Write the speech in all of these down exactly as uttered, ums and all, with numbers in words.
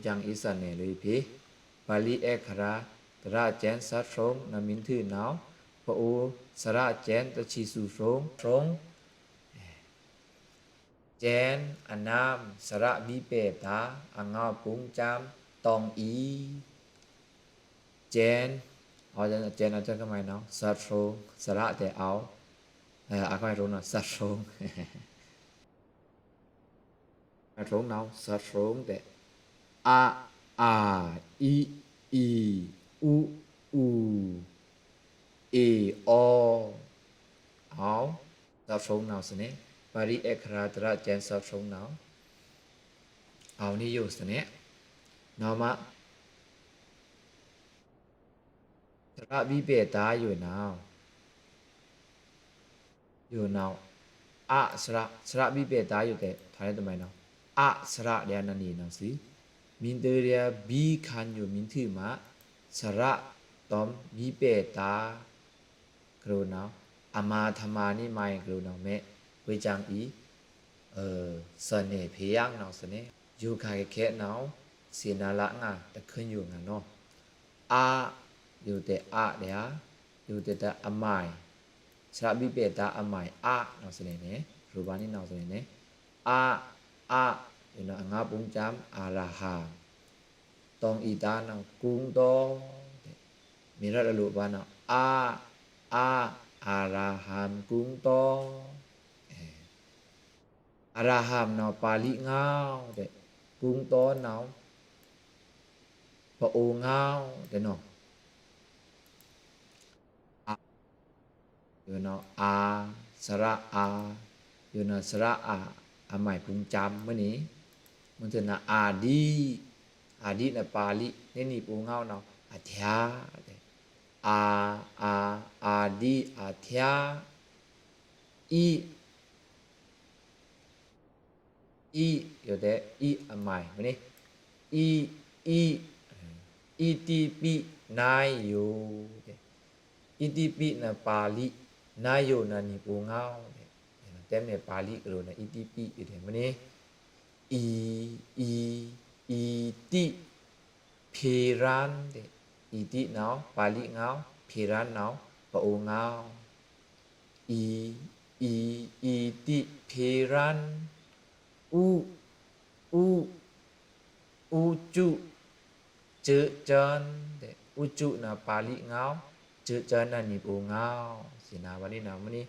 ကျန်အီသနယ်လွေဖဲ ပါဠိအခရာ သရကျဲန်သတ်ရှုံး နမင်းထု now ပအိုဝ် သရကျဲန်တဆံသူရှုံး ရှုံး ကျဲန် အနမ်း သရဘိပဲ့တာ အငေါ်ပုင်းကျမ်း တောင်အီ ကျဲန် အကျဲန် အကျဲန်ကမ္ဘာ now သတ်ရှုံး သရတဲ့ အဝ် အခွင့်ရုံး now သတ်ရှုံး အထုံး now သတ်ရှုံးတဲ့ အ အာ အီ အီ ဥ ဥ အေ အော အဝ် သတ်ရှုံး now စနေ ပါဠိအခရာ သရကျဲန်သတ်ရှုံး now အဝ်နည်းယိုစနေ now မ သရဘိပဲ့တာယို now ယို now အသရ သရဘိပဲ့တာယိုတဲ့ ထားတဲ့တမိုင်း now အသရတဲ့ နနီ now စီ မင်းတရဘိခန်ယို မင်းထုမ သရ တောမ် ဘိပဲ့တာ ကရုဏာ အမၤထမၤနီမၤကရုဏာ မဲ ဝေကျန်အီ သနယ်ဖဲယင်း now စနေ ယိုခါခဲခဲ now စေနာလငါ တခွင့်ယိုငါ now အ ယိုတဲ့ အ တဲ့ ယိုတဲ့ အမိုင် သရဘိပဲ့တာ အမိုင် အ now စနေ နဲ့ ရူပါနီ now စနေ နဲ့ အ အ ယို now အငေါ်ပုင်းကျမ်း အာရဟံ တောင်အီတာ now ကုန်းတော် တဲ့ မီးရတ်အလိုပါ now အ အ အာရဟံ ကုန်းတော် အဲ အာရဟံ now ပါဠိငေါ်တဲ့ ကုန်းတော် now ပအိုဝ်ငေါ်တဲ့ now ယို now အာ သရအာ ယို now သရအာ အမိုင်ပုင်းကျမ်း မနီ မန်တနာ အာဒိ အာဒိ နပါဠိ နနီပအိုဝ်ငေါ် now အထျါ အာ အာ အာဒိ အထျါ အီ အီ ယိုတဲ့ အီ အမိုင် မနီ အီ အီ အီတိပိ နါယို တဲ့ အီတိပိ နပါဠိ နါယို နနီပအိုဝ်ငေါ် တဲ့ တဲမဲပါဠိကရုဏာ အီတိပိ ယိုတဲ့ မနီ အီ အီ အီတိ ဖဲရန် တဲ့ အီတိ now ပါဠိငေါ် ဖဲရန် now ပအိုဝ်ငေါ် အီ အီ အီတိ ဖဲရန် ဥ ဥ ဥစု ကျိုးကျန် တဲ့ ဥစု now ပါဠိငေါ် ကျိုးကျန် နနီပအိုဝ်ငေါ် စေနာပါဏိ now မနီ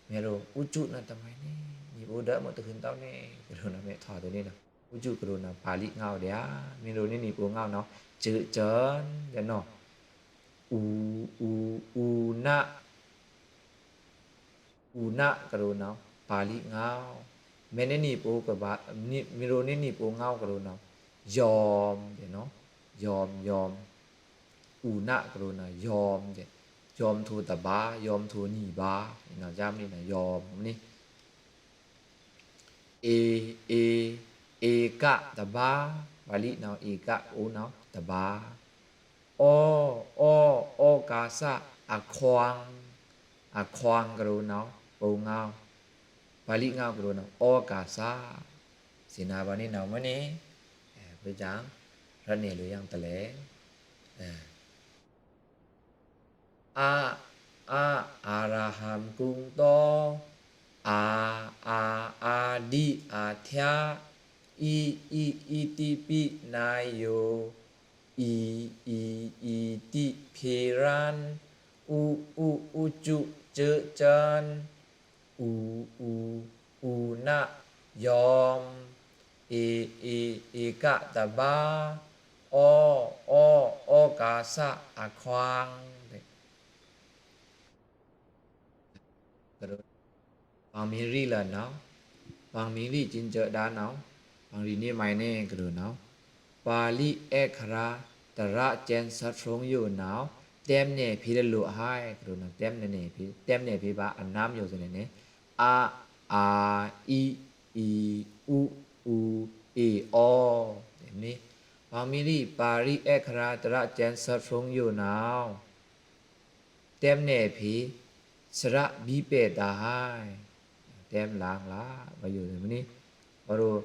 မဲရို ဥစု now တမိုင်း နဲ့ နီပအိုဝ်ဒါ မတခွင့်တောင်း နဲ့ ကရုဏာ မဲ ထောက်သွင်း နဲ့ now ဥစု ကရုဏာ ပါဠိငေါ် တဲ့ မီးရို နနီပအိုဝ်ငေါ် now ကျိုးကျန် တဲ့ now ဥ ဥ ဥန ဥန ကရုဏာ ပါဠိငေါ် မဲ နနီပအိုဝ်ကဘၣ် မီးရို နနီပအိုဝ်ငေါ် ကရုဏာ ယွမ် တဲ့ now ယွမ် ယွမ် ဥန ကရုဏာ ယွမ် တဲ့ ယွမ်ထိုတဘါ ယွမ်ထိုနီဘါ now ယမ်နီ now ယွမ် မနီ ဧ ဧ ဧက တဘါ ပါဠိ now ဧက အိုဝ် now တဘါ ဩ ဩ ဩကာသ အခွင် အခွင် ကရုဏာ ပအိုဝ်ငေါ် ပါဠိငေါ် ကရုဏာ ဩကာသ စေနာပါဏိ now မနီ အဲ ဝေကျန် ရတ်နယ်လွေယင်းတလဲ အဲ အ အ အာရဟံ ကုန်းတော် အာ အာ အာဒိ အထျါ အီ အီ အီတိပိ နါယို အီ အီ အီတိ ဖဲရန် ဥ ဥ ဥစု ကျိုးကျန် ဥ ဥ ဥန ယွမ် ဧ ဧ ဧက တဘါ ဩ ဩ ဩကာသ အခွင် တဲ့ ကရုဏာ ပင်မီးရီးလ now ပင်မီးရီး ကျိုးကျန် ဒါ now ပင်ရီး နီမၤ နဲ့ ကရုဏာ ပါဠိအခရာ သရကျဲန်သတ်ရှုံးယို now တဲမ်းနယ်ဖဲလလိုဟိုက် ကရုဏာ တဲမ်းနယ်ဖဲ တဲမ်းနယ်ဖဲဘၣ် အနမ်းယို စနေ နဲ့ အ အာ အီ အီ ဥ ဥ ဧ ဩ မနီ ပင်မီးရီး ပါဠိအခရာ သရကျဲန်သတ်ရှုံးယို now တဲမ်းနယ်ဖဲ သရဘိပဲ့တာဟိုက် တဲမ်းလင်လ ဘၣ်ယို မနီ ဘၣ်ရို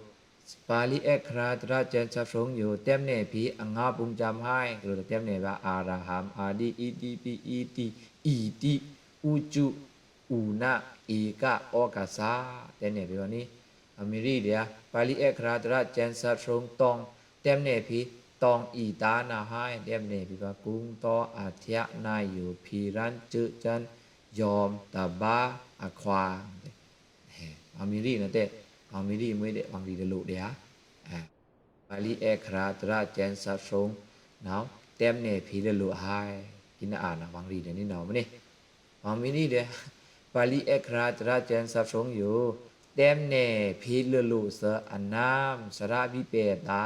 ပါဠိအဲက္ခရာႏသရကျန်ႏသပ်ႏရှုံးယို တဲမ်းနယ်ဖီအငါးပုင်းကျမ်းဟိုင်း ကလု တဲမ်းနယ်ဗာႏ အာရဟံ အာဒိ အီတိပိ အီတိ အီတိ ဥจุ ဥဏ ဧက ဩကာသ တဲမ်းနယ်ဖီဗာႏနီၤ အမီႏရီဒျာ ပါဠိအဲက္ခရာႏသရကျန်ႏသပ်ႏရှုံးတောင်း တဲမ်းနယ်ဖီတောင်းအီတာနာဟိုင်း တဲမ်းနယ်ဖီဗာႏကုန်းတော အထျား နယို ဖီရန် စဲ့ကျန် ယွမ် တဗား အခွင် အမီႏရီနာတဲ အမီႏရီမွေးဒျာ ဝံႏရီဒျာလိုတ်ဒျာ ပါဠိအဲက္ခရာႏသရကျန်ႏသပ်ႏရှုံး နဝ် တဲမ်းနယ်ဖီဒျာလိုတ်ဟိုင်း ကီနအာနာဝံႏရီဒျာနီၤနဝ်မနီၤ ဝံႏရီဒျာ ပါဠိအဲက္ခရာႏသရကျန်ႏသပ်ႏရှုံးယို တဲမ်းနယ်ဖီဒျာလိုတ်သဵင်အနမ်း သရဗိပယ်တာ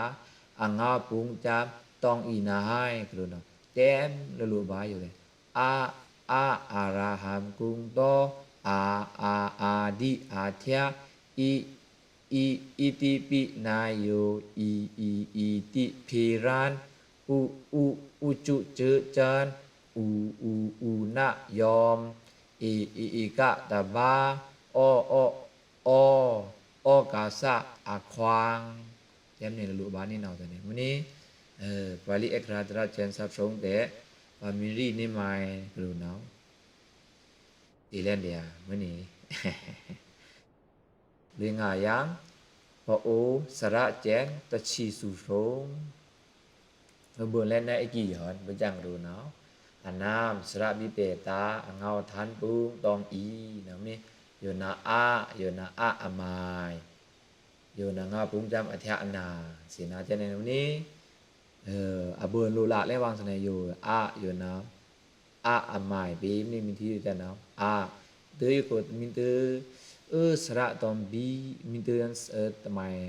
အငါးပုင်းကျမ်း တောင်းအီနာဟိုင်း ကလု တဲမ်းဒျာလိုတ်ဗာႏယိုဒျာ အာ အာ အာရဟံ ကုန်းတော အာ အာ အာဒိ အထျား အီ အီ အီတိပိ နယို အီ အီ အီတိ ဖီရန် ဥ ဥ ဥจุ စဲ့ကျန် ဥ ဥ ဥဏ ယွမ် ဧ ဧ ဧက တဗား ဩ ဩ ဩ ဩကာသ အခွင် တဲမ်းနယ်ဒျာလိုတ်ဗာႏနီၤနဝ်သန့မနီၤ ပါဠိအဲက္ခရာႏသရကျန်ႏသပ်ႏရှုံးဒျာ ပမီႏရီနီမွေး ကလု နဝ် တေးလဲဒျာမနီၤ လွေငါယံ ပအိုဝ် သရကျန်ႏ တဆံသူႏရှုံး အဘိုးလဲဒ်နာအကီယွန် ဘိုက်ကျန်ႏကလု နဝ် အနမ်း သရဗိပယ်တာ အငါးထန်ပုင်း တောင်းအီ နဝ်မနီၤ ယိုနဝ် အာ ယိုနဝ် အာ အမိုင် ယိုနဝ် ငါးပုင်းကျမ်း အထျား အနာ သေနာတဲမ်းနယ်မနီၤ အဘိုးလိုလလဲဝံသန့ယို အာ ယိုနဝ် အာ အမိုင် ပေမနီၤ မီးထွို့တနဝ် အာ ဒွိုက်ကို မီးထွို့ အဵု သရတောင်း ဘီ မီးထွို့ အဵု တမိုင်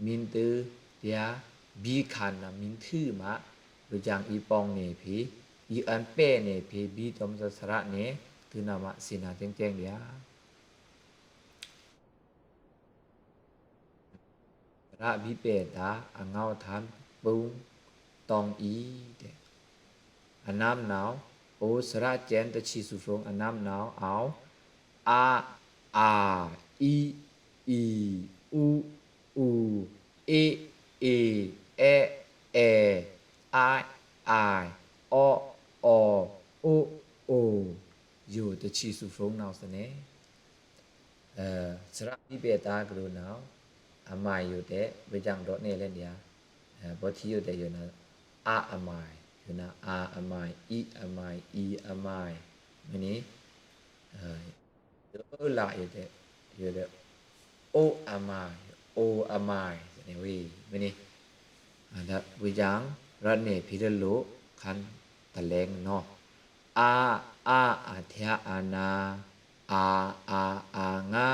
မီးထွို့ ဒျာ ဘီခန်နဝ် မီးထွို့မး ဘိုက်ကျန်ႏအီပေါင်းနယ်ဖီ အီအန်ပဲ့နယ်ဖီ ဘီတောင်းသရနယ် ထွို့နဝ်မး သေနာတဲမ်းတဲမ်းဒျာ သရဗိပယ်တာ အငါးထန်ပုင်း တောင်းအီ တဲ အနမ်းနဝ် အိုဝ် သရကျန်ႏ တဆံသူႏရှုံး အနမ်းနဝ် အဝ် အာ အာ အီ အီ ဥ ဥ အီ အီ အဲ အဲ အိုင် အိုင် ဩ ဩ အို အို ယိုတဆံသူႏရှုံးနဝ်သန့ သရဗိပယ်တာကလု နဝ် အမိုင်ယိုတဲ ဘိုက်ကျန်ႏဒိုတ်နယ်လဲဒျာ ပော်ထီယိုတဲ ယိုနဝ် အာ အမိုင် ယိုနဝ် အာ အမိုင် အီ အမိုင် အီ အမိုင် မနီၤ ယိုလယိုတဲ ယိုတဲ အို အမိုင် အို အမိုင် သန့ဝေ မနီၤ ဘိုက်ကျန်ႏရပ်နယ်ဖီဒျာလို့ ခန်တလဲင်နဝ် အာ အာ အထျား အနာ အာ အာ အာငါ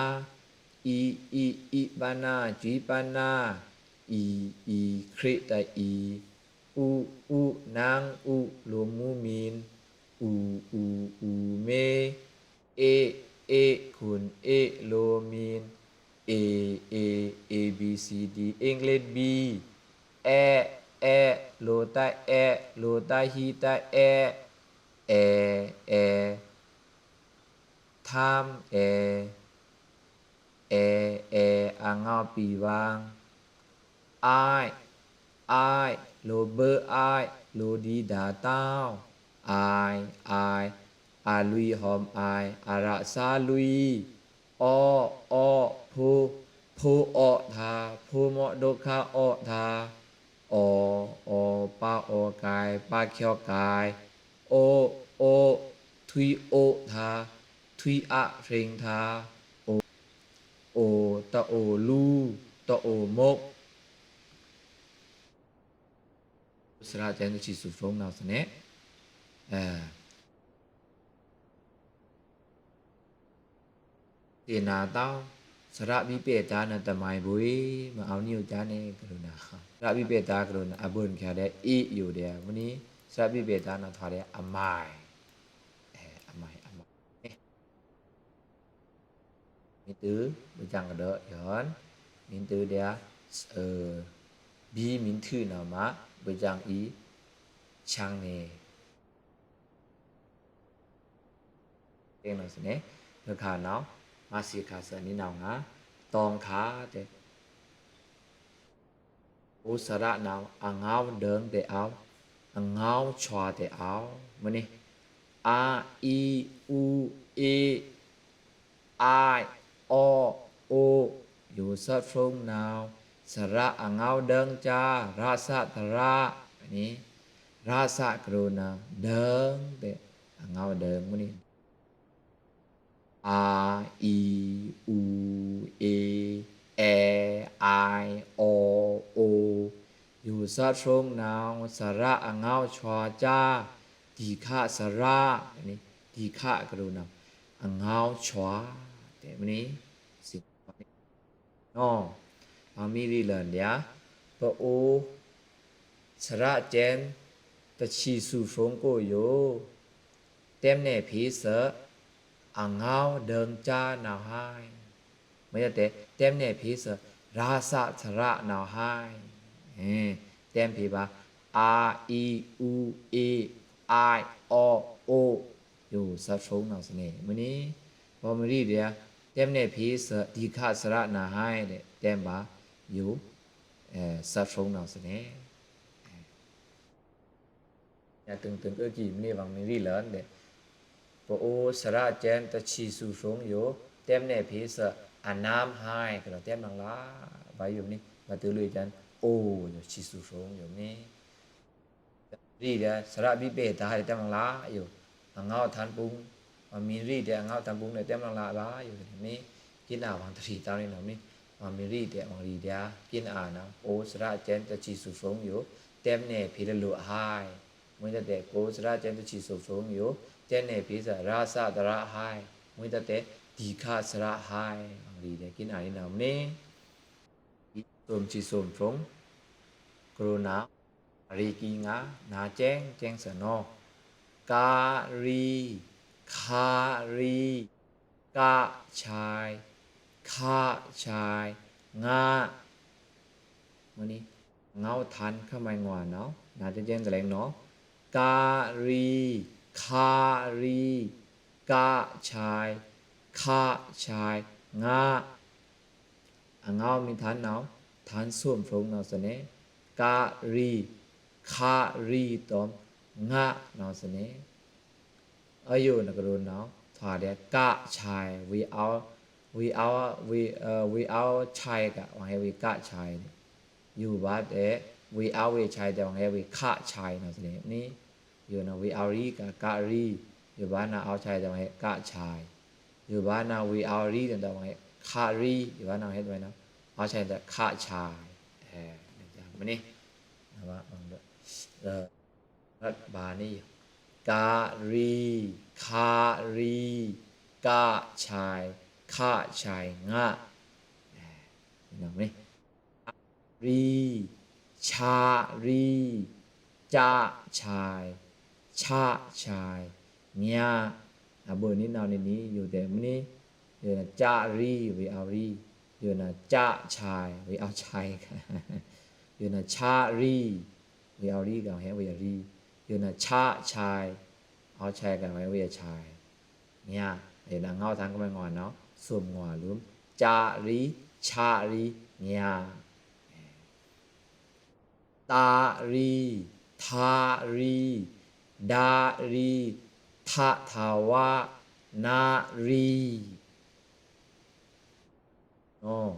အီ အီ အီပနာ စွီပနာ အီ အီ ခရစ်တအီ ဥ ဥ နင်ဥ လိုမူမီဉ် ဥ ဥ ဥမေ အ့ အ့ ခွန်အ့ လိုမီဉ် အ့ အ့ အ့ ဘီ စံ ဒံ အင်္ဂလိပ် ဘီ အဲ အဲ လိုတအဲ လိုတဟံတအဲ အဲ အဲ ထမ်းအဲ အဲ အဲ အငေါ ပီဝင်း အိုင် အိုင် လိုဘိုအိုင် လိုဒီဒါတောင်း အိုင် အိုင် အလွိဟောမ်အိုင် အရသလွိ အော အော ဖိ ဖိအော့ထာ ဖိမော့ဒုက္ခအော့ထာ အော အော ပါအော်ကိုင် ပါချော့ကိုင် အို အို ထွိအို့ထာ ထွိအရ့င်ထာ အို အို တအိုလူ တအိုမုတ် သရကျန်ႏ တဆံသူႏရှုံးနဝ်သန့ သေနာတောင်း သရဗိပယ်တာနတမိုင်ဘွေ မအဝ်နံအိုကျာန့ၣ် ကရုဏာ သရဗိပယ်တာကရုဏာ အဘိုးနခါဒဲ အ့ယိုဒဲ မနုၤ သရဗိပယ်တာနထွါဒဲ အမိုင် အမိုင် အမိုင် မံတို ဘုကျန်ကဒီးယွန် မံတိုဒဲ ဘီမံထုနမ ဘုကျန်အီ ချန်န့ၣ် ကဲနဝ်သန့ လခါနဝ် မစံခါစနံနဝ်ငါ တောင်းခါတဲ အိုး စရနဝ် အငေါဒိုင်တဲ့ အဝ်၊ အငေါချွါတဲ့ အဝ်။ မွဲန့ၣ် အ အီ ဥ အ့ အိုင် အိုး ယို သတ်ဖြုံနဝ်၊ စရအငေါဒိုင်ကျာ ရသတရ၊ မွဲန့ၣ် ရသကရုဏာ ဒိုင်တဲ့ အငေါဒိုင် မွဲန့ၣ် အ အီ ဥ အ့ အဲ အိုင် အိုး ယို သတ်ဖြုံနဝ်၊ စရအငေါချွါကျာ ဒီခသရ၊ မွဲန့ၣ် ဒီခကရုဏာ အငေါချွါတဲ့ မွဲန့ၣ် စံး နီၢ် အမီးရီလန်ဒျာ ပအိုး သရကျဲန် တဆံသူဖြုံကိုယို တဲမ်းနဲၣ်ဖေသ အငေါဒိုင်ကျာနဝ်ဟိုင်း၊ မွဲတတဲ တဲမ်းနဲၣ်ဖေသ ရသသရနဝ်ဟိုင်း၊ တဲမ်းဖေဗာ အ အီ ဥ အ့ အိုင် အိုး ယို သတ်ဖြုံနဝ်သန့ မွဲန့ၣ် ပမီးရီဒျာ တဲမ်းနဲၣ်ဖေသ ဒီခသရနဝ်ဟိုင်း တဲမ်းဗာ ယို သတ်ဖြုံနဝ်သန့ ညါတိုင်တိုင် အကီမွဲန့ၣ် ဗာမီးရီလန်ဒျာ ပအိုး သရကျဲန် တဆံသူဖြုံယို တဲမ်းနဲၣ်ဖေသ အနမ်းဟိုင်း ကဒီးတဲမ်းလင်လါ ဗာယိုန့ၣ် ဗာတုလွေကျန် အိုး ယို ဆံသူဖြုံယိုန့ၣ် ရီဒျာ သရဘိပေတာ တဲမ်းလင်လါယို အငေါထန်ပုင်း၊ ဗာမီးရီဒျာ အငေါထန်ပုင်းဒျာ တဲမ်းလင်လါ ဗာယိုန့ၣ် မွဲန့ၣ် ကီးနာ်ဝံတရီတဝ်န့ၣ်နီၢ် မွဲန့ၣ် ဗာမီးရီဒျာ ဗာမီးရီဒျာ ကီးနာ်နီၢ် ပအိုး သရကျဲန် တဆံသူဖြုံယို တဲမ်းနဲၣ်ဖေလလိုအဟိုင်း၊ မွဲတတဲ ပအိုး သရကျဲန် တဆံသူဖြုံယို တဲမ်းနဲၣ်ဖေသ ရသသရဟိုင်း၊ မွဲတတဲ ဒီခသရဟိုင်း၊ ဗာမီးရီဒျာ ကီးနာ်နီၢ် မွဲန့ၣ် သူမ်ဆံသူမ်ဖြုံ ကရုဏာ ရီကီးငါ နာကျဲင်ကျဲင်သနီ ကရီ ခရီ ကချိုင် ခချိုင် ငါ မွဲန့ၣ် ငေါထန်ခမဲငွါနီၢ် နာကျဲင်ကျဲင်သလဲင်နီၢ် ကရီ ခရီ ကချိုင် ခချိုင် ငါ အငေါမီးထန်နီၢ် ထန်သူမ်ဖြုံနီၢ်သန့ ကရီ ခရီ တုမ် ငါနီၢ်သန့ အယိုနကရုဏာ ထွာဒျာ ကချိုင် ဝီအော ဝီအော ဝီ ဝီအောချိုင်က ဝံဟဲဝီကချိုင်န့ၣ် ယိုဗာဒျာ ဝီအောဝီချိုင်ဒျာ ဝံဟဲဝီကချိုင်နီၢ်သန့ မွဲန့ၣ် ယိုနၤ ဝီအောရီက ကရီ ယိုဗာနၤ အောချိုင်ဒျာ ဝံဟဲကချိုင် ယိုဗာနၤ ဝီအောရီဒျာ ဝံဟဲခရီ ယိုဗာနၤ ဝံဟဲဒျာနီၢ် အောချိုင်ဒျာ ခချိုင် မွဲန့ၣ် ရတ်ဗာန့ၣ် ကရီ ခရီ ကချိုင် ခချိုင် ငါ ရီ ခရီ ကချိုင် ခချိုင် ငါ အဘိုန့ၣ်နီၢ်န့ၣ်န့ၣ် ယိုဒျာ မွဲန့ၣ် ယိုနၤ ကရီ ဝီအောရီ ယိုနၤ ကချိုင် ဝီအောချိုင် ယိုနၤ ခရီ ဝီအောရီက ဝံဟဲဝီအရီ ယိုနၤ ခချိုင် အောချိုင်က ဝံဟဲဝီအချိုင် မွဲန့ၣ် ယိုနၤ ငေါထန်ခမဲငွါနီၢ် သူမ်ငွါလိုမ်း ကရီ ခရီ ငါ တရီ ထရီ ဒရီ ထထဝ နရီ နီၢ်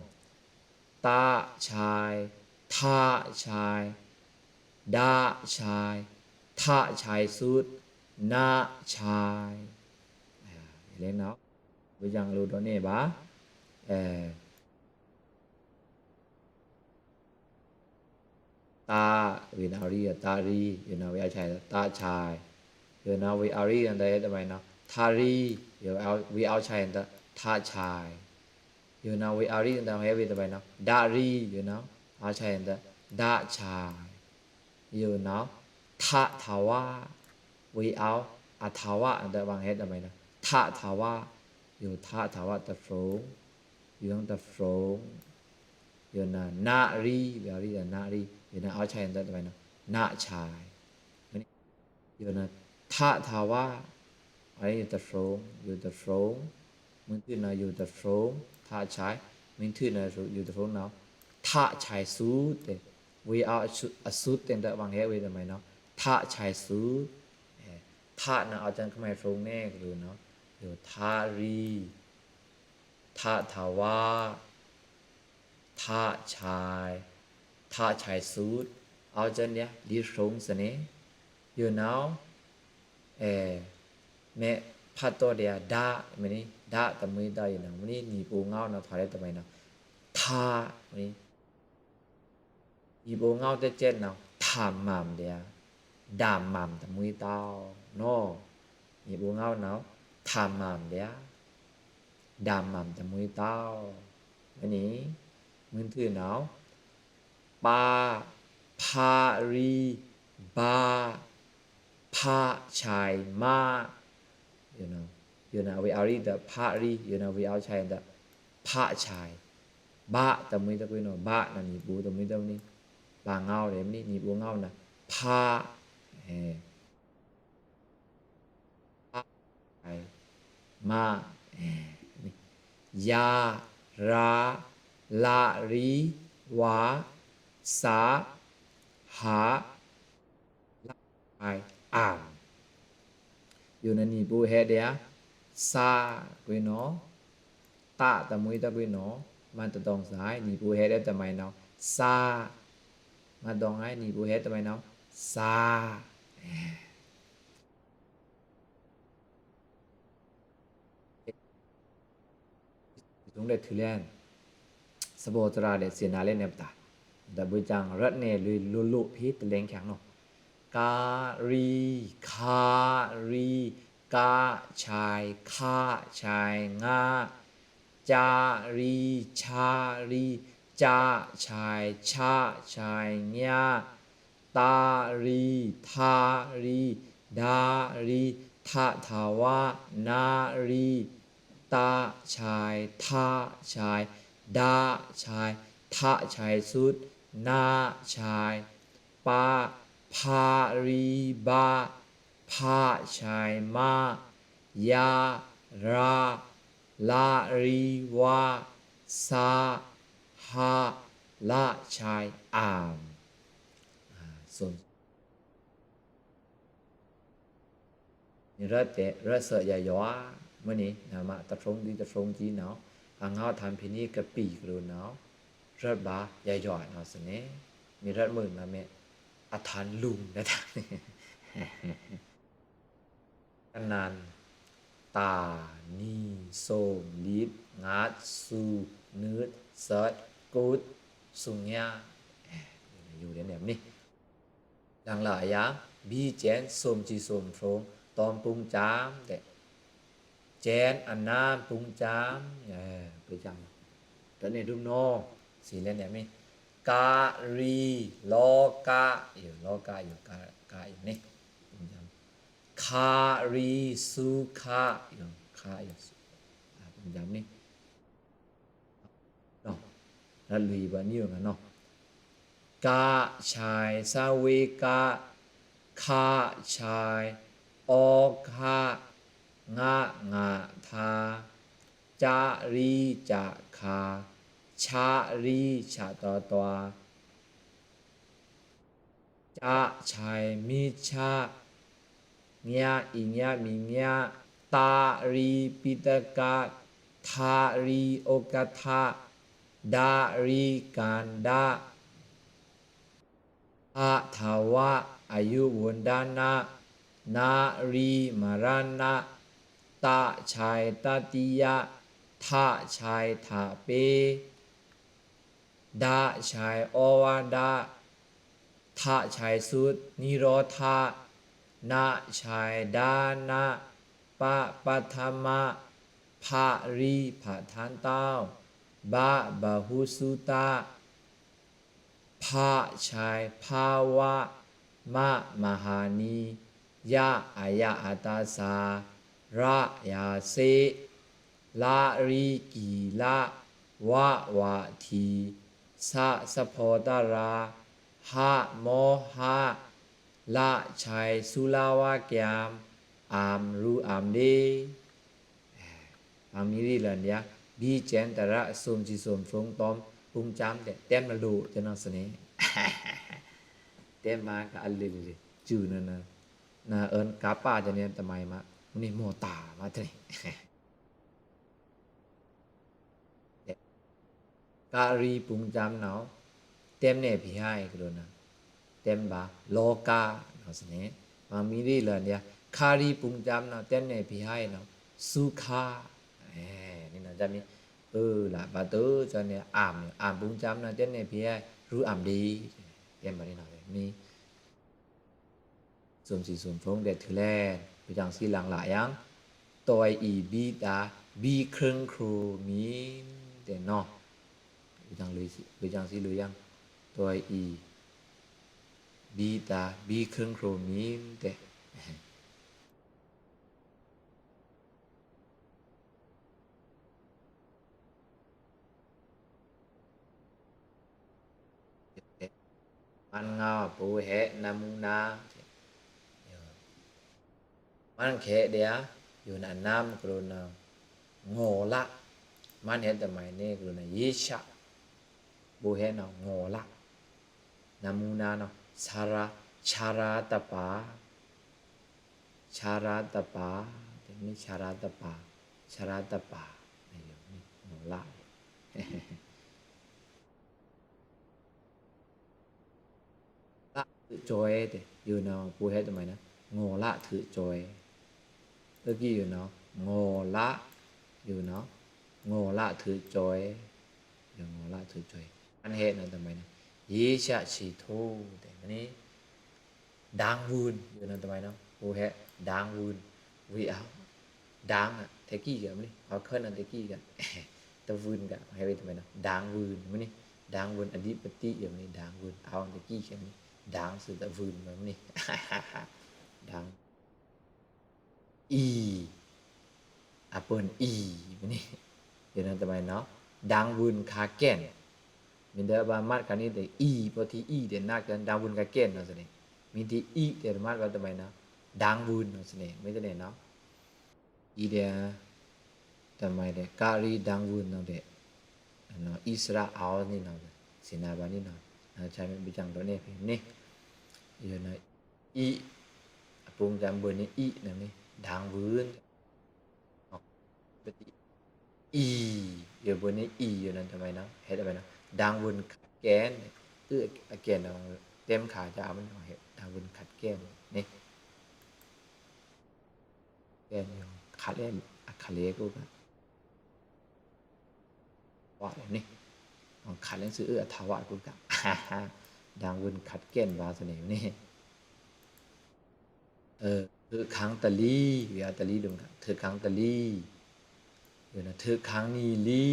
တချိုင် ထချိုင် ဒချိုင် ထချိုင်သုတ် နချိုင် လဲနီၢ် ဝီယင်လိုဒိုန့ၣ်ဗာ တ ဝီနၤရီ တရီ ယိုနၤ ဝီအချိုင် တချိုင် ယိုနၤ ဝီအရီဒျာ တမံၤနီၢ် ထရီ ယို ဝီအချိုင်ဒျာ ထချိုင် ယိုနၤ ဝီအရီဒျာ ဟဲဝီတမံၤနီၢ် ဒရီ ယိုနၤ အချိုင်ဒျာ ဒချိုင် ယိုနၤ ထထဝ ဝီအ အထဝဒျာ ဝံဟဲတမံၤနီၢ် ထထဝ ယို ထထဝ တဖြုံ ယိုနၤ တဖြုံ ယိုနၤ နရီ ဝီအရီဒျာ နရီ ယိုနၤ အချိုင်ဒျာ တမံၤနီၢ် နချိုင် ယိုနၤ ထထဝ အရီတဖြုံ ယိုတဖြုံ မွဲန့ၣ် ယိုတဖြုံ ထချိုင် မွဲန့ၣ် ယိုတဖြုံနီၢ် ထချိုင်သုတ် တဲ ဝေးအသုတ် အသုတ် တင်ဒပ်ဝင်ဟဲဝေးတမံၤနော်။ ထ ချာယ်သုတ်။ အဲ ထ နော် အဝ်ႏကျဉ်း ခမရ ဖြုံးနယ်ကလိုနော်။ ယို ထ ရီ ထ ထဝ ထ ချာယ် ထ ချာယ်သုတ်။ အဝ်ႏကျဉ်း လံဖြုံးစ့ၢ်န့ၣ်။ ယို နော် အဲ မဲးဖတ်တော့ဒျာ ဒ မ့ၢ်န့ၣ် ဒ တမှံတၢ်ယို နော် မ့ၢ်န့ၣ် နံၣ်ပူၤငေါ်နော် ထွားလဲတမံၤနော်။ ထ မ့ၢ်န့ၣ် နံၣ်ပူၤငေါ်တကဲးနော် ထ မမ်ဒျာ ဒ မမ်တမှံတၢ်နော်။ နံၣ်ပူၤငေါ်နော် ထ မမ်ဒျာ ဒ မမ်တမှံတၢ်။ မ့ၢ်န့ၣ် မုၢ်ထွို့နော် ပ ဖ ရီ ဘ ဖ ချာယ် မ ယို နော် ယို နော် ဝေးအဝ်ႏရီ ဒၣ် ဖ ရီ ယို နော် ဝေးအဝ်ႏချာယ် ဒၣ် ဖ ချာယ်။ ဘ တမှံတကွံာ်နော် ဘ နော် နံၣ်ပူၤတမှံတကွံာ်န့ၣ် ဘ ငေါ်ဒျာ မ့ၢ်န့ၣ် နံၣ်ပူၤငေါ်နော် ဖ အဲ ဖ ချာယ် မ အဲ ယ ရ လ ရီ ဝ သ ဟ လ ချာယ် အမ်။ ယို နော် နံၣ်ပူၤဟဲဒျာ သ ကွံာ်နော် တ တမှံတကွံာ်နော် မန်တတောင်ဆိုင် နံၣ်ပူၤဟဲဒျာတမံၤနော် သ မန်တတောင်ဆိုင် နံၣ်ပူၤဟဲဒျာတမံၤနော် သ အဲ ထုံးလဲထုလဲ သဘောတရားလဲ စေနာလဲနဲ့ပတာ ဒါဘွေကျန် ရပ်နဲ့လွယ်လွယ်လို့ ဖေးတလဲင်ခံနော်။ က ရီ ခ ရီ က ချာယ် ခ ချာယ် င ကျ ရီ ချ ရီ ကျ ချာယ် ချ ချာယ် ည တ ရီ ထ ရီ ဒ ရီ ထ ထ ဝ န ရီ တ ချာယ် ထ ချာယ် ဒ ချာယ် ထ ချာယ်သုတ် န ချာယ် ပ ဖ ရီ ဘ ဖ ချာယ် မ ယ ရ လ ရီ ဝ သ ဟ လ ချာယ် အမ်။ အာ ဆို မ့ၢ်ရပ်တဲ့ ရပ်စဵုပ်ယွဲ့ယွဲ့ မ့ၢ်န့ၣ် နာမတထုံးဒ်တထုံးကြီးနော် အငေါ်ထန်ဖဲန့ၣ်ကပီးကလိုနော် ရပ်ပါယွဲ့ယွဲ့နော်စ့ၢ်န့ၣ် မ့ၢ်ရပ်မုၢ်နာမ့ၢ် အထန်လူင်တဲ့တန် ကနန် တၢ် နံၣ် သိုမ် လံတ် ငတ် သူ နုတ် သတ် ကုတ် သူည အဲ ယူၤဒဲန့ၣ်မ့ၢ် လင်လအယံ ဘီကျဲန် သိုမ်စံသိုမ်ဖြုံး တွမ်ပုင်းကျမ်းတဲ့ ကျဲန်အနမ်းပုင်းကျမ်း အဲ ပုင်းကျမ်း တၢ်န့ၣ်ဒုမ်နီ စံလဲန့ၣ်မ့ၢ် က ရီ လောက ယို လောက ယို က က ယို န့ၣ် ပုင်းကျမ်း ခ ရီ သုခ ယို ခ ယို ပုင်းကျမ်း န့ၣ် နော် ရပ်လွယ်ပါနည်းနော် က ချာယ် သဝေက ခ ချာယ် ဩဃ င ငထ ကျ ရီ ကျခ ခြ ရီ ခြတွဲ့တွဲ့ ကျ ချာယ် မိခြ ည အည မိည တ ရီ ပိတက ထ ရီ ဩဃထ ဒ ရီ ကန္ဒ ဟ ထဝ အာယုဝဏ္ဍန န ရီ မရဏ တ ချာယ် တတိယ ထ ချာယ် ထပေ ဒ ချာယ် ဩဝဒ ထ ချာယ် သုတ် နိရောဓ န ချာယ် ဒါန ပ ပထမ ဖ ရီ ဖထန်တောင်း ဘ ဘဟုသုတ ဖ ချာယ် ဖဝ မ မဟာနီ ယ အာယ အတ္တစာ ရ ရာစေ့ လ ရီ ကီလ ဝ ဝထီ သ သဖောတရာ ဟ မောဟ လ ချာယ် သုလဝကံ အမ် ရူအမ်လေး ပမီရီလန်ဒျာ ဘီကျဲန်တရ သိုမ်စံသိုမ်ဖြုံး တွမ်ပုင်းကျမ်း တဲ တဲမလို တနော်စ့ၢ်န့ၣ် တဲမါကအလွေလွေ စူနန နအွဉ်ကပါ ကျန်နေတမုဲင်မ မုနီမော်တာ မထရေ ကရီပုင်စမ်နီၤ တဲမ်နဲဖီဟဲကရုဏာ တဲမ်ဘႃ လောက နီၤစနေ မမီရီလၢနေ ခရီပုင်စမ်နီၤ တဲမ်နဲဖီဟဲနီၤ သုခ အဲ နီၤ နမီ အႃႇ လႃႇ ဘႃႇတူ ကျန်နေ အမ် အမ်ပုင်စမ်နီၤ တဲမ်နဲဖီဟဲ ရူအမ်ဒီ တဲမ်ဘႃနီၤ မီ သုမ်စီသုမ်ဖုံး တဲထုလဲ ပျီစံလင်လယင် တွဲအီဘီတာ ဘီခရင်ခရိုမီ တဲနီၤ ပျီစံလွေယင် တွဲအီဘီတာ ဘီခရင်ခရိုမီ တဲ မၼ်းငေါ် ပူဟဲ နမူနာ မၼ်းခဲဒဲ ယိုန အနမ်း ကရုဏာ ငေါ်လ မၼ်းဟဲတမုဲင်န့ၣ် ကရုဏာ ယေရှ ပူဟဲနီၤ ငေါ်လ နမူနာနီၤ ဆရာ ဆရာတပါ ဆရာတပါ တဲမီ ဆရာတပါ ဆရာတပါ ငေါ်လ လ ထုးကွဲ တဲ ယိုန ပူဟဲတမုဲင်နီၤ ငေါ်လ ထုးကွဲ အကီယိုန ငေါ်လ ယိုန ငေါ်လ ထုးကွဲ ယို ငေါ်လ ထုးကွဲ မၼ်းဟဲနီၤတမုဲင်နီၤ ယေရှ ခြေထိုး တဲမီ ဒင်ဝုဉ် ယိုန တမုဲင်နီၤ ပူဟဲ ဒင်ဝုဉ် ဝီအ ဒင် တဲကီကမီ အဝ်ခဲနီၤတဲကီက တဝုဉ်က ဟဲဝီတမုဲင်နီၤ ဒင်ဝုဉ် မီ ဒင်ဝုဉ် အဓိပတိ ယိုမီ ဒင်ဝုဉ် အဝ်တဲကီကမီ ဒင်သုတဝုဉ် မီ ဒင် အီ အပူၤအီ မီ ယိုန တမုဲင်နီၤ ဒင်ဝုဉ်ခါကဲၣ် မီဒီးဘၣ်မတ်ၵၢန့ၣ် အီ ပူၤထံအီ တဲနကဲၣ် ဒင်ဝုဉ်ခါကဲၣ်နီၤစနေ မီထံအီ တဲမတ်ဘၣ်တမုဲင်နီၤ ဒင်ဝုဉ်နီၤစနေ မီတန့ၣ်နီၤ အီဒဲ တမုဲင်ဒဲ ကရီဒင်ဝုဉ်နီၤဒဲ အံၣ်စရ့လးနီၤ စေနာပါနီၤ ဆၢမ့ၢ်ပျီစံဒိုးန့ၣ်ဖဲန့ၣ် ယိုန အီ အပူၤကမီန့ၣ် အီ နမီ ဒင်ဝုဉ် အီ ယိုဘိုန့ၣ် အီ ယိုန တမုဲင်နီၤ ဟဲတမုဲင်နီၤ ဒင်ဝုဉ်ခတ်ကဲၣ် အကဲၣ်နီၤ တဲမ်ခါကမီ ဒင်ဝုဉ်ခတ်ကဲၣ်န့ၣ် ကဲၣ်နီၤ ခတ်လဲၣ် အခတ်လဲၣ်ကူက ဝါန့ၣ် ခတ်လဲၣ်သုအထဝါကူက ဒင်ဝုဉ်ခတ်ကဲၣ်ဘၣ်စနေန့ၣ် ထုးခန်းတလီ ဝီအတလီဒုံက ထုးခန်းတလီ ယိုန ထုးခန်းနီလီ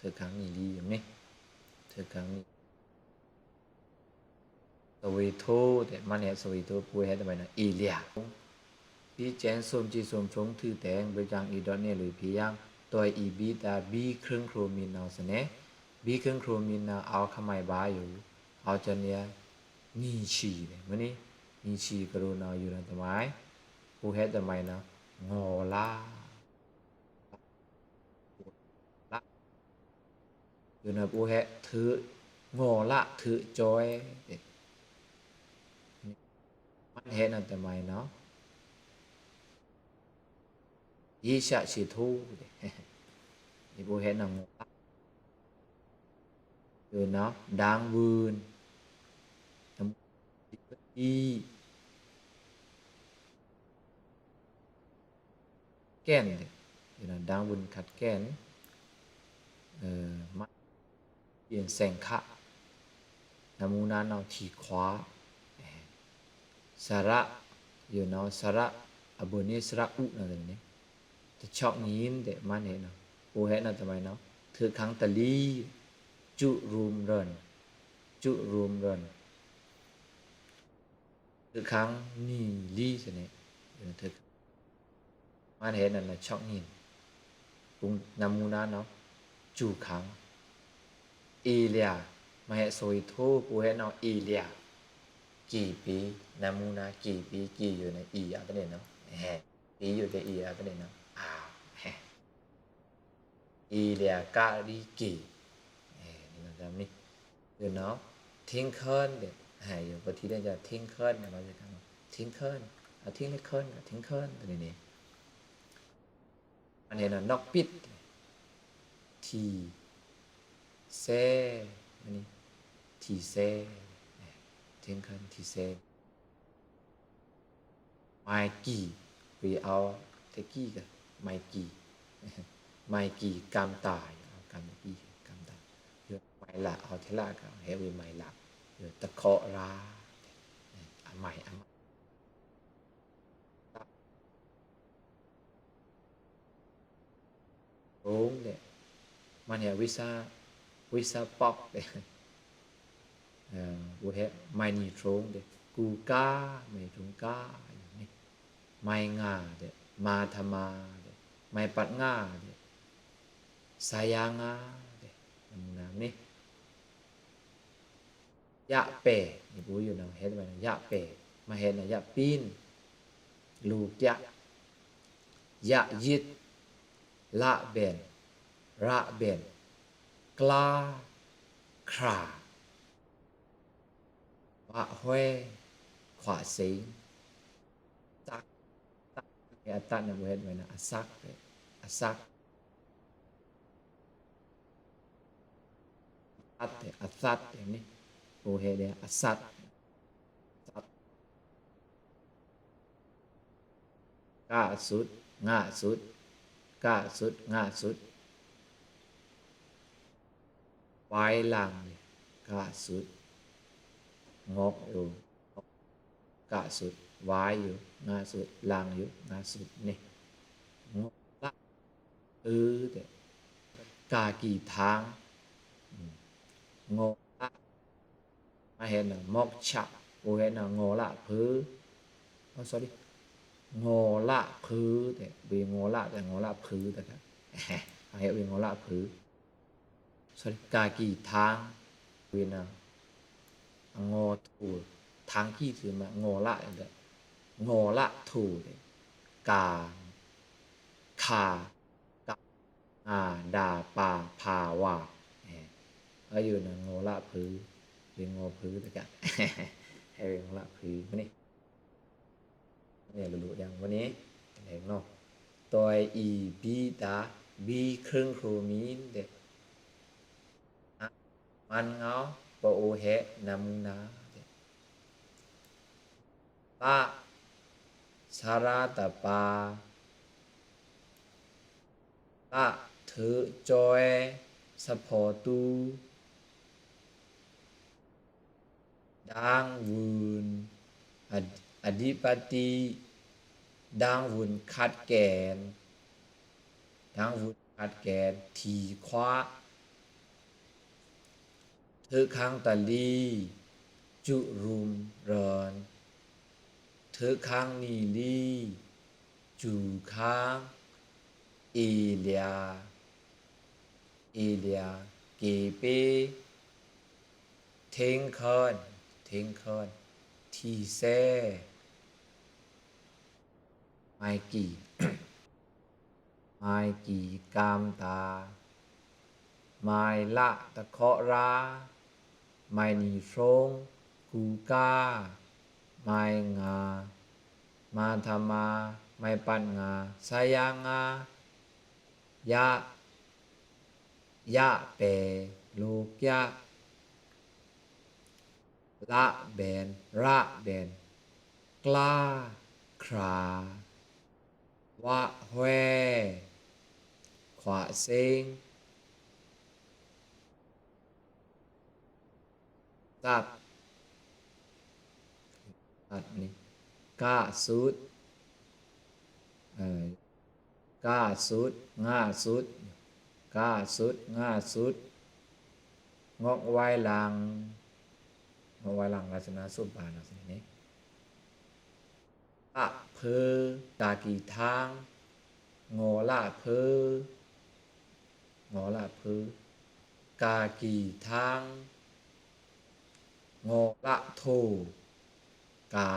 ထုးခန်းနီလီ ယိုမီ ထုးခန်းနီ စဝေထိုး တဲမၼ်းဟဲ စဝေထိုး ပူဟဲတမုဲင်နီၤ အီလျာ ပီကဵၼ်သုမ်စီသုမ်ဖုံးထုးတဲင် ပျီစံအီဒိုးန့ၣ်လွေဖဲယင် တွဲအီဘီတာ ဘီခရင်ခရိုမီနီၤစနေ ဘီခရင်ခရိုမီနီၤ အဝ်ခမုဲင်ဘၣ်ယို အဝ်ကၠန့ၣ် နီဆံ တဲမီ နီဆံကရုဏာ ယိုန တမုဲင် ပူဟဲတမုဲင်နီၤ ငေါ်လ ယိုန ပူဟဲ ထုး ငေါ်လ ထုးကွဲ မၼ်းဟဲနီၤတမုဲင်နီၤ ယေရှ ခြေထိုး ယိုန ပူဟဲနီၤ ငေါ်လ ယိုန ဒင်ဝုဉ် အီ ကဲၣ် ယိုန ဒင်ဝုဉ်ခတ်ကဲၣ် မၼ်း ယိုန စဲင်ခါ နမူနာနီၤ ထီခွါ စရ ယိုန စရ အဘိုန့ၣ် စရအူနီၤ တချောင်းငိုၼ်း တဲမၼ်းဟဲနီၤ ပူဟဲနီၤတမုဲင်နီၤ ထုးခန်းတလီ စူရုံရန် စူရုံရန် ထုးခန်းနီလီစနေ ထုးခန်း မၼ်းဟဲနီၤ နချောင်းငိုၼ်း ပုင် နမူနာနီၤ စူခန်း အီလျာ မၼ်းဟဲ စဝေထိုး ပူဟဲနီၤ အီလျာ ကီပီ နမူနာ ကီပီ ကီယိုန အီ အတန့ၣ်နီၤ ပီယိုတဲ အီ အတန့ၣ်နီၤ အီလျာ ကရီကီ ယိုန ယိုန ထင်းခွင်း တဲ့ ဟဲ့ ယို ပထီးတဲ့ ထင်းခွင်း တဲ့ မၤစဲ့ ထင်းခွင်း အထင်းခွင်း ထင်းခွင်း တဲ့ နေ မၼ်းဟဲ့ နွံပိတ် ထီးဆဲ မၼ်း ထီးဆဲ ထင်းခွင်း ထီးဆဲ မုဲင်ကီး ဝေအဝ် တကီးက မုဲင်ကီး မုဲင်ကီး ကမ်တာ ယဝ် ကမ်ကီး ကမ်တာ ယဝ် မုဲင်လး အဝ်ထဲလးက ဟဲ့ ဝေမုဲင်လး ယဝ် တခော့ရာ အမုဲင် အမုဲင် ထြုံ တဲ့ မၼ်းဟဲ့ ဝေးဆာ ဝေးဆာပေါက် တဲ့ အဲ ဝေးဟဲ့ မုဲင်နံထြုံ တဲ့ ကူကား မုဲင်နံထြုံကား မုဲင်ငါ တဲ့ မၤထမၤ တဲ့ မုဲင်ပတ်ငါ တဲ့ ဆာယါငါ တဲ့ နမူနာ မုဲင် ယပဲာ် နေ ပူယို နဟဲ့ တမန ယပဲာ် မၢဟဲ့ နယပင်း လူပြ ယယစ် လဘဲန် ရဘဲန် ကလာ ခရာ ဝဟွဲ ခွာစိန် သတ် သတ် အသတ် နဟဲ့ တမန အသတ် အသတ် အသတ် အသတ် နေ ပူဟဲ့ အသတ် သတ် က သုတ် င သုတ် က သုတ် င သုတ် ဝိုင်းလင် က သုတ် ငေါက်ယို က သုတ် ဝိုင်းယို င သုတ် လင်ယို င သုတ် နေ ငေါက်လ ဖု တဲ့ ကာကီထန်း ငေါက်လ မၢဟဲ့ နမောက္ခ ပူဟဲ့ နငေါက်လ ဖု အို sorry ငေါက်လ ဖု တဲ့ ဝေငေါက်လ တဲ့ ငေါက်လ ဖု တဲ့ မၢဟဲ့ ဝေငေါက်လ ဖု sorry ကာကီထန်း ဝေန အငေါက်ထို ထန်းကီးထို မၢငေါက်လ တဲ့ ငေါက်လ ထို တဲ့ ကာ ခါ က အာ ဒါ ပါ ဖါ ဝါ အဲ အယိုန ငေါက်လ ဖု ဝေငေါက်ဖု တက ဟဲ့ ဝေငေါက်လ ဖု မၼ်း နေ နေ လူလူ ယင် မၼ်း နေ အဲ နော် တွဲအီဘီတာ ဘီခရင်ခရူမီ တဲ့ မန်ငေါ ပအိုဟဲ့ နမူနာ တဲ့ သ သရတပါ သ ထွို့ကွဲ သဖော်သူ ဒင်းဝွိုန် အ အဓိပတိ ဒင်းဝွိုန်ခတ်ကဲန် ဒင်းဝွိုန်ခတ်ကဲန် ထီခွါ ထွို့ခန်းတလီ ကျူရုံရန် ထွို့ခန်းနီလီ ကျူခန်း အီလျာ အီလျာ ကေပေ ထင်းခွင်း ထင်းခွင်း ထီးဆဲ မုဲင်ကီး မုဲင်ကီး ကမ်တာ မုဲင်လ တခော့ရာ မုဲင်နံထြုံ ကူကား မုဲင်ငါ မၤထမၤ မုဲင်ပတ်ငါ ဆာယါငါ ယ ယပဲာ် လူပြ လဘဲန် ရဘဲန် ကလာ ခရာ ဝဟွဲ ခွာစိန် သတ် သတ် နေ က သုတ် အဲ က သုတ် င သုတ် က သုတ် င သုတ် ငေါက်ဝိုင်းလင် ငေါက်ဝိုင်းလင် လက္ခဏာ သုတ်ပါ နော် စနေ နေ လဖု ကာကီထန်း ငေါ်လဖု ငေါ်လဖု ကာကီထန်း ငေါ်လထို ကာ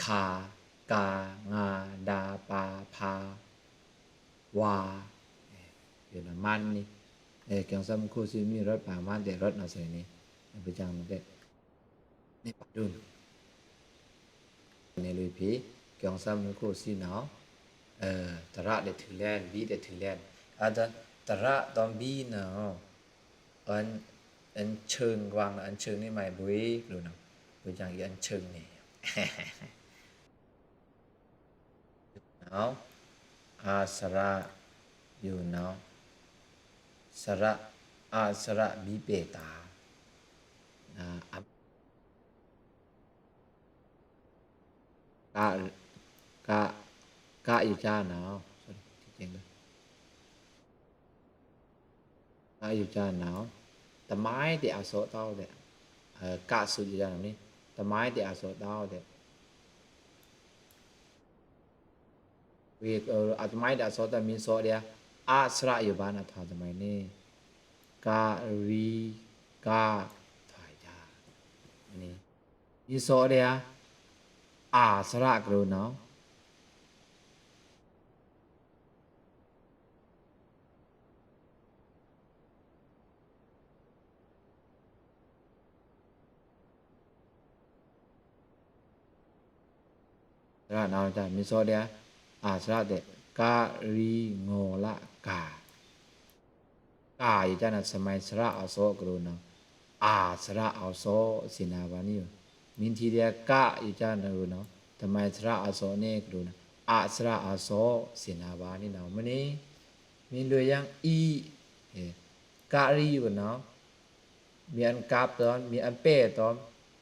ခါ ကာ ငါ ဒါ ပါ ဖါ ဝါ ယိုနမန်နီ အဲ ကျန်ဆမ်ခုစီမီရွတ်ပါမန်တဲ့ရွတ်နော်စနေ ဗွေႏကြမ်း နေပါဒုံး နေလွေဖီ ကွန်ဆာမူခိုန်စံနဝ် အဲ တရတဲ့ထုလဲန် ဘီတဲ့ထုလဲန် အတ တရတော့ဘီနဝ် အန် အန်ချင်ကွင် အန်ချင်နေမိုင်ဘွေကလုနဝ် ဗွေႏကြမ်း အီအန်ချင်နေ နဝ် အစရ ယူနဝ် စရ အစရ ဘီပေတာ အ က က ကယူကနဝ် sorry ကယူကနဝ် တမိုင်းတဲ့အစောတောက်တဲ့ အဲ က ဆိုကြတယ်နော် တမိုင်းတဲ့အစောတောက်တဲ့ ဝေ အဲ အတမိုင်းတဲ့အစောတောက် မင်းစောတဲ့ အစရယူပါနဝ် ထါတမိုင်းနေ ကရီ က ထါကြ နေ မင်းစောတဲ့ အစရကလုနဝ် စရနဝ် တ မင်းစောတဲ့ အစရတဲ့ ကရီငေါ်လကာ ကယူကနဝ် စမိုင်းစရအစောကလုနဝ် အစရအစော စံနဝ်ပါနေ မင်းထီတဲ့ ကယူကနဝ် တမိုင်းစရအစောနေကလုနဝ် အစရအစော စံနဝ်ပါနေနဝ် မနေ မင်းလွေႏကြမ်း အီ အဲ ကရီယူနဝ် မီးအန်ကပ်တော် မီးအန်ပဲ့တော်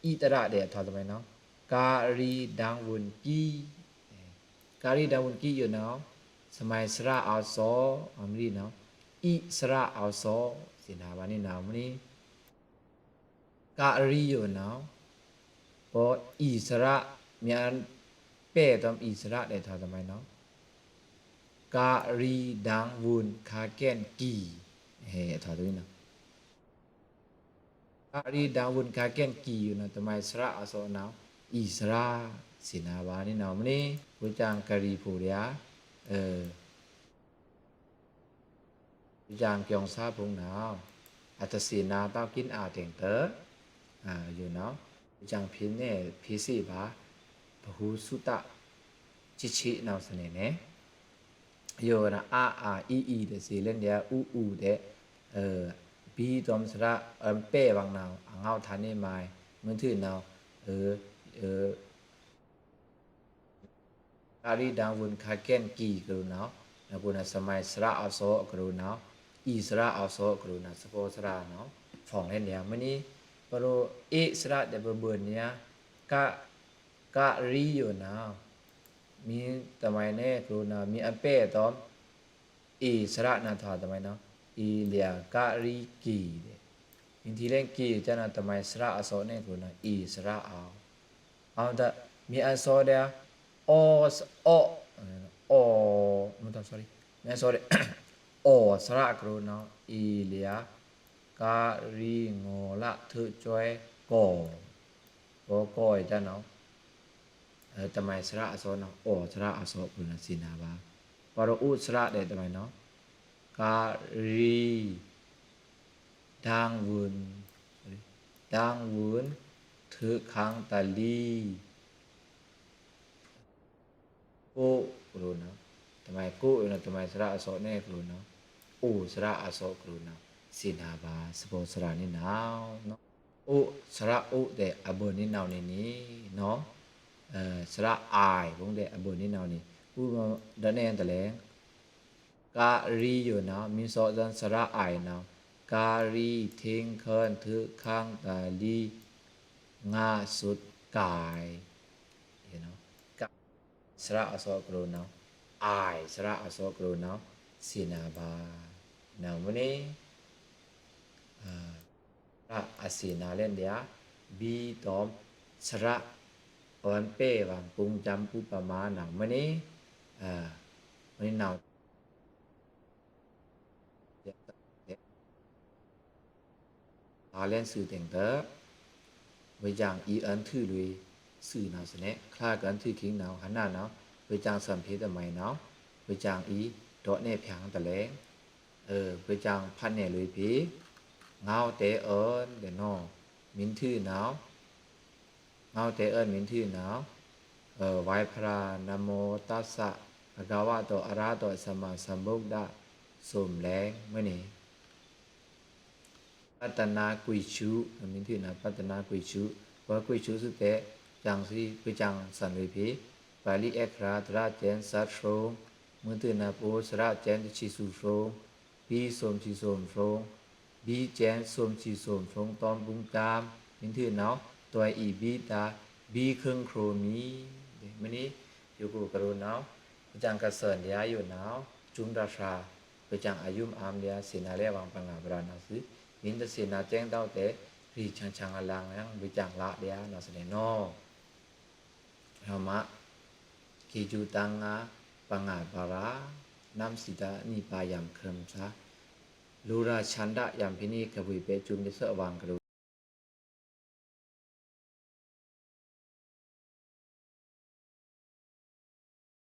အီတရတဲ့ ထါတမိုင်းနော် ကရီဒင်ဝုန်ကီ ကရီဒင်ဝုန်ကီယူနဝ် စမိုင်းစရအစော အမရီနဝ် အီစရအစော စံနဝ်ပါနေနဝ် မနီ ကရီယူနဝ် ပီအီစရ မီးအန်ပဲ့တော် အီစရတဲ့ ထါတမိုင်းနော် ကရီဒင်ဝုန်ခါကဲန်ကီ အဲ ထါတမိုင်းနော် ကရီဒင်ဝုန်ခါကဲန်ကီယူနဝ် တမိုင်းစရအစောနဝ် အီစရ စံနဝ်ပါနေနဝ် မနီ ဗွေႏကြမ်း ကရီဖိုရျါ အဲ ဗွေႏကြမ်း ကွန်ဆာဖုံနဝ် အတစံနဝ် တောက်ကိန်းအာ တဲင်တဵ ယူနဝ် ဗွေႏကြမ်း ဖဲနေ ဖဲစေ့ပါ ဗဟုသုတ ချစ်ချစ်နဝ် စနေန့ ယူနဝ် အ အာ အီ အီ တဲ့ စံလဲန်ဒျာ အူ အူ တဲ့ အဲ ဘီတော် စရ အန်ပဲ့ဝင်နဝ် အငေါ်ထါနေမိုင် မုန်းထွေးနဝ် အဲ အဲ ကရီဒင်ဝုန်ခါကဲန်ကီကလုနဝ် နကူနဝ် စမိုင်းစရအစောကလုနဝ် အီစရအစောကလုနဝ် စပောစရနဝ် ဖောင်လဲန်ဒျာ မနီ ပရိ အီစရတဲ့ ပဘိုန်ဒျာ က ကရီယူနဝ် မီးတမိုင်းနေကလုနဝ် မီးအန်ပဲ့တော် အီစရနဝ် ထါတမိုင်းနော် အီလျာကရီကီတဲ့ မီးထီလဲန်ကီယူကနဝ် တမိုင်းစရအစောနေကလုနဝ် အီစရအဝ် အဝ်တ မီးအန်စောတဲ့ အီ အီ အီ မတော် sorry မီးအန်စောတဲ့ အီစရကလုနဝ် အီလျာ ကရီငေါ်လထွဲကွဲ ကီ ကီ ကီယူကနဝ် အဲ တမိုင်းစရအစောနော် အီစရအစောကလုနဝ် စံနဝ်ပါ ပရိ အူစရတဲ့ တမိုင်းနော် ကရီ ဒင်ဝုန် sorry ဒင်ဝုန် ထွဲခန်းတလီ ကို ကလုနဝ် တမိုင်းကို အဲ တမိုင်းစရအစောနေကလုနဝ် အူစရအစောကလုနဝ် စံနဝ်ပါ စပောစရနေနဝ် အူ စရ အူ တဲ့ အဘိုန်နေနဝ်နေနီ နော် အဲ စရ အိုင် ဘုံးတဲ့ အဘိုန်နေနဝ်နေ ဥပမာ ဒၣ်နဲတလဲ ကရီယူနဝ် မီးစောဒၣ် စရ အိုင် နဝ် ကရီ ထင်းခန်း ထွဲခန်းတလီ ငါးစုပ်ကိုင် က စရအစောကလုနဝ် အိုင် စရအစောကလုနဝ် စံနဝ်ပါ နဝ် မနီ အဲ စရအစံနဝ်လဲန်ဒျာ ဘီတော် စရ အန်ပဲ့ဝင် ပုင်ကြမ်း ဥပမာနဝ် မနီ အဲ မနီနဝ် အလဲန်စုတဲင်တဵ ဗွေႏကြမ်း အီအန်ထွူလွေ စုနဝ်စနဲ ချာကအန်ထွူခိင်းနဝ် ဟနာနဝ် ဗွေႏကြမ်း သမ်ဖျေတမိုင်းနဝ် ဗွေႏကြမ်း အီ ဒေါ်နဲဖျာင်တလဲ အဲ ဗွေႏကြမ်း ဖတ်နယ်လွေဖျေ ငေါ်တဲအန် တဲ့နော် မင်းထွေးနော် ငေါ့တဲအံၤ မင်းထွေးနော် ဝိုင်းဖျါ နမောတသ်သ ဘဂဝတော အရဟတော သမ္မာသမ္ဗုဒ္ဓ ဆိုမ်လဲင် မွဲန့ၣ် ပတ္တနာကွေ့ချူ မင်းထွေးနော် ပတ္တနာကွေ့ချူ ပကွေ့ချူ သုတဲ ကျန်စီ ပကျန်ဆန်လွေဖဲ ပါဠိအခရာ သရကျဲန် သတ်ရှုံ မင်းထွေးနော် ပအိုဝ် သရကျဲန် တဆံသူရှုံ ဘီ ဆိုမ်ဆံသူရှုံ ဘီကျဲန် ဆိုမ်ဆံသူရှုံ တွမ်ပုင်တမ် မင်းထွေးနော် တွဲအီဘီတၢ် ဘီခုင်ခရိုမီ မွဲန့ၣ် ယိုကူကရိုနော် ပကျန်ကဆန်လျာယိုနော် ကျုံတြာ ပကျန်အယုမ်အမ်းလျာ သေနာလဲဝံပငါဗရာနော်သု မ့ၢ်တသေနာကျဲန်တဝ်တဲ ရီဆန်ဆန်အလင်လင် ပကျန်လျာနော်သန့နော် ဟောမ ကေကျူတန်ငါ ပငါဗရာ နမ်စီတၢ်နီပါယံခုမ်သၢ လူရာဆန္ဒယံဖိနီ ကဗွေပဲကျုံတသ့ဝံကရူ